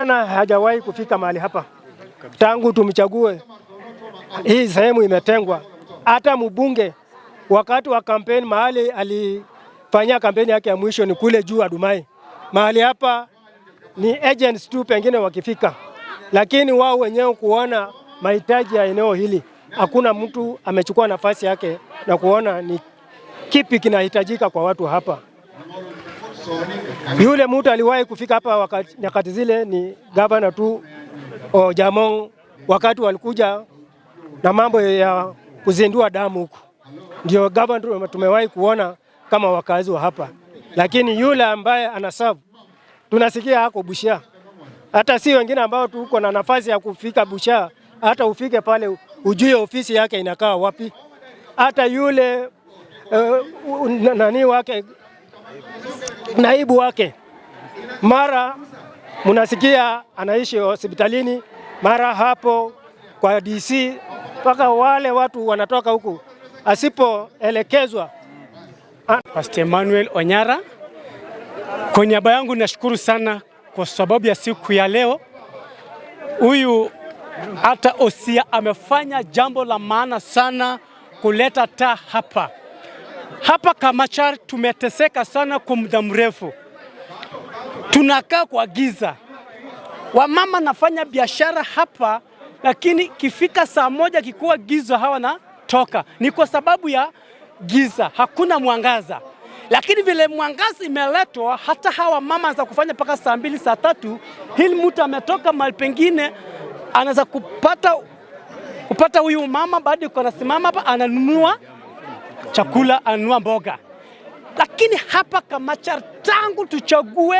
Na hajawahi kufika mahali hapa tangu tumchague. Hii sehemu imetengwa. Hata mbunge wakati wa kampeni, mahali alifanyia kampeni yake ya mwisho ni kule juu Adumai. Mahali hapa ni agents tu pengine wakifika, lakini wao wenyewe kuona mahitaji ya eneo hili, hakuna mtu amechukua nafasi yake na kuona ni kipi kinahitajika kwa watu hapa. Yule mtu aliwahi kufika hapa wakati, nyakati zile ni gavana tu Ojamong, wakati walikuja na mambo ya kuzindua damu huku, ndio gavana tumewahi kuona kama wakazi wa hapa, lakini yule ambaye anaserve tunasikia hako Busia, hata si wengine ambao tuko na nafasi ya kufika Busia, hata ufike pale ujue ofisi yake inakaa wapi. Hata yule nani wake, naibu wake, mara mnasikia anaishi hospitalini, mara hapo kwa DC, mpaka wale watu wanatoka huku asipoelekezwa. Pastor Emmanuel Onyara, kwa niaba yangu nashukuru sana kwa sababu ya siku ya leo. Huyu hata Osia amefanya jambo la maana sana kuleta taa hapa. Hapa Kamachar tumeteseka sana kwa muda mrefu, tunakaa kwa giza. Wamama nafanya biashara hapa, lakini kifika saa 1 kikuwa giza hawanatoka, ni kwa sababu ya giza, hakuna mwangaza. Lakini vile mwangaza imeletwa, hata hawa mama za kufanya mpaka saa 2 saa 3, hili mtu ametoka mahali pengine anaweza kupata huyu mama bado yuko anasimama hapa ananunua chakula, ananunua mboga. Lakini hapa Kamachar tangu tuchague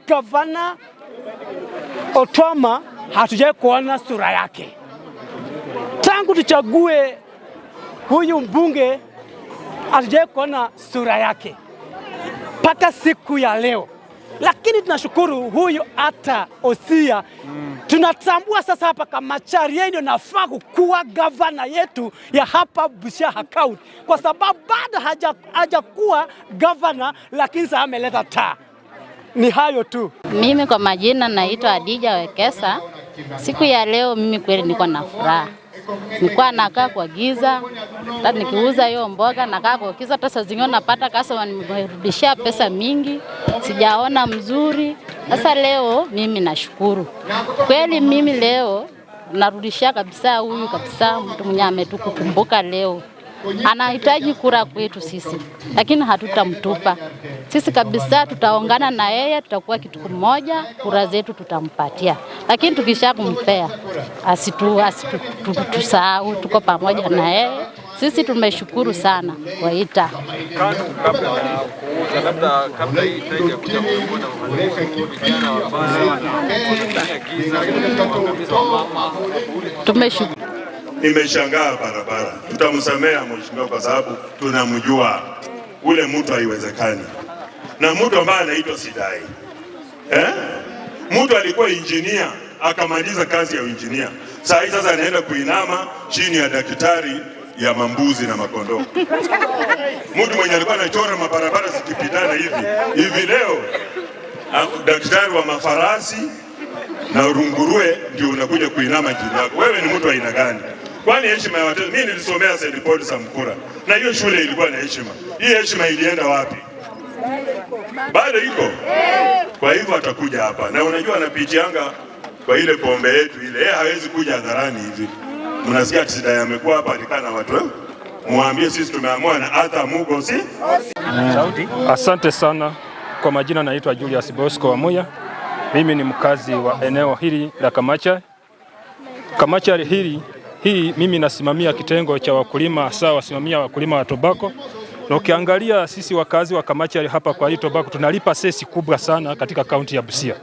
gavana Otuoma hatujai kuona sura yake. Tangu tuchague huyu mbunge hatujai kuona sura yake mpaka siku ya leo. Lakini tunashukuru huyu hata Osia tunatambua sasa hapa Kamachar yeye ndio nafaa kukuwa gavana yetu ya hapa Busia County, kwa sababu bado hajakuwa gavana, lakini sasa ameleta taa. Ni hayo tu. Mimi kwa majina naitwa Adija Wekesa. Siku ya leo mimi kweli niko na furaha. Nilikuwa nakaa kwa giza, hata nikiuza hiyo mboga nakaa kwa giza, hata saa zingine napata customer nimerudishia pesa mingi, sijaona mzuri. Sasa leo mimi nashukuru kweli, mimi leo narudishia kabisa huyu kabisa, mtu mwenye ametukukumbuka leo anahitaji kura kwetu sisi, lakini hatutamtupa sisi kabisa. Tutaongana na yeye, tutakuwa kitu kimoja, kura zetu tutampatia, lakini tukisha kumpea asitusahau, tuko pamoja na yeye. Sisi tumeshukuru sana kwa hii taa. Kabla ya kuuza, labda kabla hii taa haijakuja, kulikuwa na uhalifu, vijana wabaya wanatumia giza kuangamiza wamama. Tumeshukuru. Nimeshangaa barabara. Tutamsamea mheshimiwa kwa sababu tunamjua ule mtu haiwezekani, na mtu ambaye anaitwa Sidai, eh? Mtu alikuwa injinia akamaliza kazi ya injinia, saa hii sasa anaenda kuinama chini ya daktari ya mambuzi na makondoo. Mtu mwenye alikuwa anachora mabarabara zikipitana hivi hivi, leo daktari wa mafarasi na runguruwe ndio unakuja kuinama chini yako. Wewe ni mtu aina gani? Kwani heshima ya watoto? Mimi nilisomea St. Paul Samkura na hiyo shule ilikuwa na heshima. Hii heshima ilienda wapi? Bado iko. Kwa hivyo atakuja hapa, na unajua anapitianga kwa ile pombe yetu ile, yeye hawezi kuja hadharani hivi. Mnasikia Sidai amekuwa hapa alikaa na watu, eh? Mwambie sisi tumeamua na hata Mugo si Asante sana. Kwa majina naitwa Julius Bosco Wamuya. Mimi ni mkazi wa eneo hili la Kamachari. Kamachari hili hii mimi nasimamia kitengo cha wakulima, hasa wasimamia wakulima wa tobako. Na ukiangalia sisi wakazi wa Kamachari hapa kwa hii tobako tunalipa sesi kubwa sana katika kaunti ya Busia.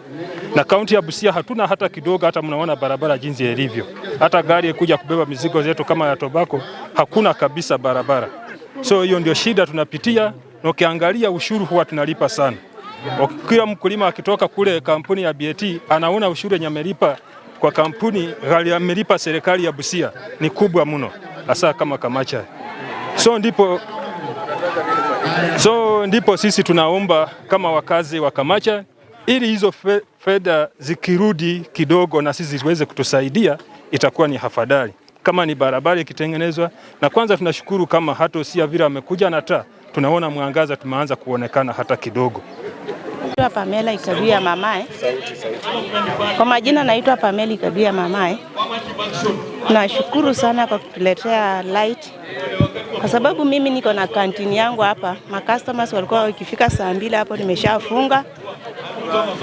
Na kaunti ya Busia hatuna hata kidogo, hata mnaona barabara jinsi ilivyo. Hata gari kuja kubeba mizigo zetu kama ya tobako hakuna kabisa barabara. So hiyo ndio shida tunapitia, na ukiangalia ushuru huwa tunalipa sana. Kila mkulima akitoka kule kampuni ya BAT anaona ushuru yenye amelipa kwa kampuni ghali amelipa serikali ya Busia ni kubwa mno, hasa kama Kamachari. So ndipo sisi tunaomba kama wakazi wa Kamachari Ili hizo fedha zikirudi kidogo na sisi ziweze kutusaidia, itakuwa ni afadhali kama ni barabara ikitengenezwa. Na kwanza tunashukuru kama hata Osia vile amekuja na taa, tunaona mwangaza tumeanza kuonekana hata kidogo. Naitwa Pamela Ikaduya Mamae. Kwa majina naitwa Pamela Ikaduya Mamae. Nashukuru sana kwa kutuletea light, kwa sababu mimi niko na kantini yangu hapa. Ma customers walikuwa wakifika saa 2 hapo nimeshafunga,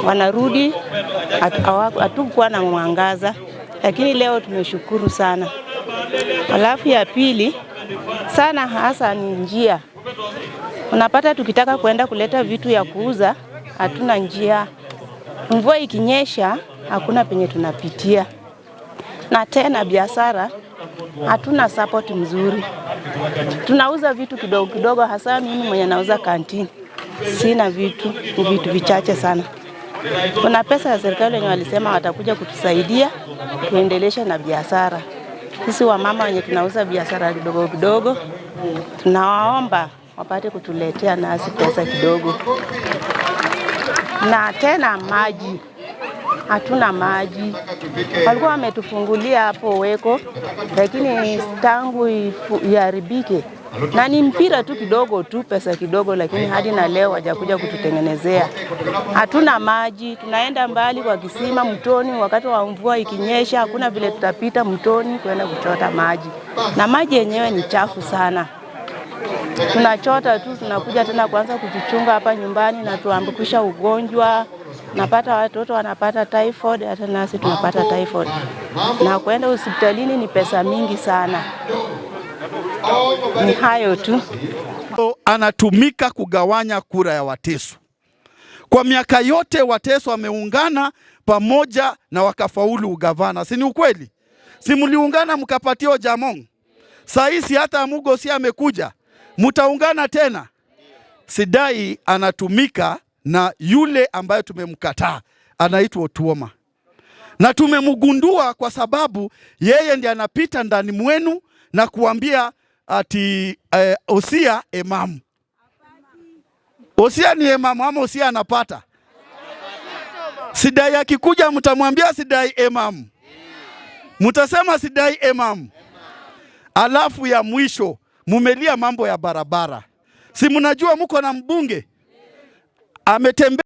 wanarudi, hatukuwa na mwangaza, lakini leo tumeshukuru sana. Alafu ya pili sana hasa ni njia. Unapata tukitaka kuenda kuleta vitu ya kuuza hatuna njia. Mvua ikinyesha hakuna penye tunapitia, na tena biashara hatuna support mzuri. Tunauza vitu kidogo kidogo, hasa mimi mwenye nauza kantini sina vitu, ni vitu vichache sana. Kuna pesa ya serikali wenye walisema watakuja kutusaidia tuendeleshe na biashara. Sisi wamama wenye tunauza biashara kidogo kidogo, tunawaomba wapate kutuletea nasi pesa kidogo. Na tena maji, hatuna maji. Walikuwa wametufungulia hapo Weko, lakini tangu iharibike na ni mpira tu kidogo tu, pesa kidogo, lakini hadi na leo hawajakuja kututengenezea. Hatuna maji, tunaenda mbali kwa kisima mtoni. Wakati wa mvua ikinyesha, hakuna vile tutapita mtoni kwenda kuchota maji, na maji yenyewe ni chafu sana. Tunachota tu, tunakuja tena kuanza kujichunga hapa nyumbani na tuambukisha ugonjwa. Napata watoto wanapata typhoid, hata nasi tunapata typhoid, na kwenda hospitalini ni pesa mingi sana. Ni hayo tu. Anatumika kugawanya kura ya Wateso. Kwa miaka yote Wateso wameungana pamoja na wakafaulu ugavana, si ni ukweli? Si mliungana mkapatia Ojamong? Saa hizi hata Amugo si amekuja, mtaungana tena? Sidai anatumika na yule ambaye tumemkataa, anaitwa Otuoma, na tumemgundua kwa sababu yeye ndiye anapita ndani mwenu na kuambia ati Osia emamu. Osia ni emamu ama Osia anapata? Sidai akikuja mtamwambia Sidai emamu, mtasema Sidai emamu. Alafu ya mwisho mumelia mambo ya barabara, si mnajua mko na mbunge ametembea